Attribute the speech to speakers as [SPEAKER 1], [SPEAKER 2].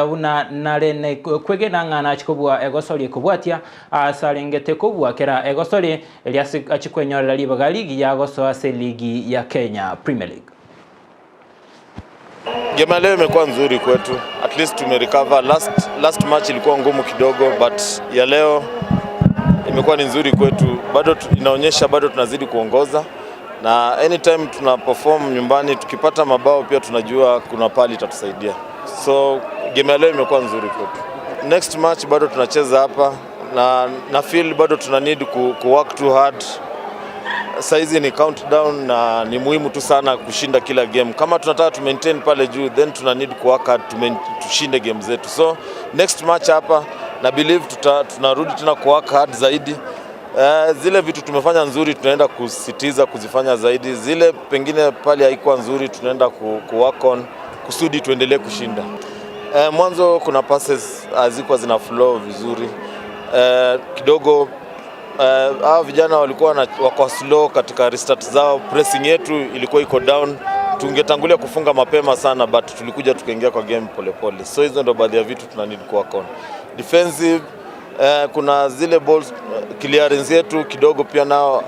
[SPEAKER 1] Buna nare kwegena ng'a nachi kobua egosori ekobwatia ase arengete kobua kera egosori eria ase achi kwenyorera ribaga rigiya gosoa ase eligi ya Kenya Premier League.
[SPEAKER 2] Game ya leo imekuwa nzuri kwetu, at least tumerecover. Last match ilikuwa ngumu kidogo, but ya leo imekuwa ni nzuri kwetu, bado inaonyesha bado tunazidi kuongoza na anytime tuna perform nyumbani tukipata mabao pia tunajua kuna pali itatusaidia. So game ya leo imekuwa nzuri kwetu. Next match bado tunacheza hapa na feel bado tuna need ku work too hard. Saizi ni countdown na ni muhimu tu sana kushinda kila game. Kama tunataka tu maintain pale juu, then tuna need ku work hard tushinde game zetu. So next match hapa na believe tunarudi tena ku work hard zaidi. Zile vitu tumefanya nzuri tunaenda kusisitiza kuzifanya zaidi, zile pengine pale haikuwa nzuri tunaenda ku work on kusudi tuendelee kushinda. Mwanzo kuna passes hazikuwa zina flow vizuri kidogo. Hawa vijana walikuwa wako slow katika restart zao, pressing yetu ilikuwa iko down. Tungetangulia kufunga mapema sana, but tulikuja tukaingia kwa game polepole. So hizo ndo baadhi ya vitu tuna need ku work on. Defensive, kuna zile balls, clearance yetu kidogo pia nao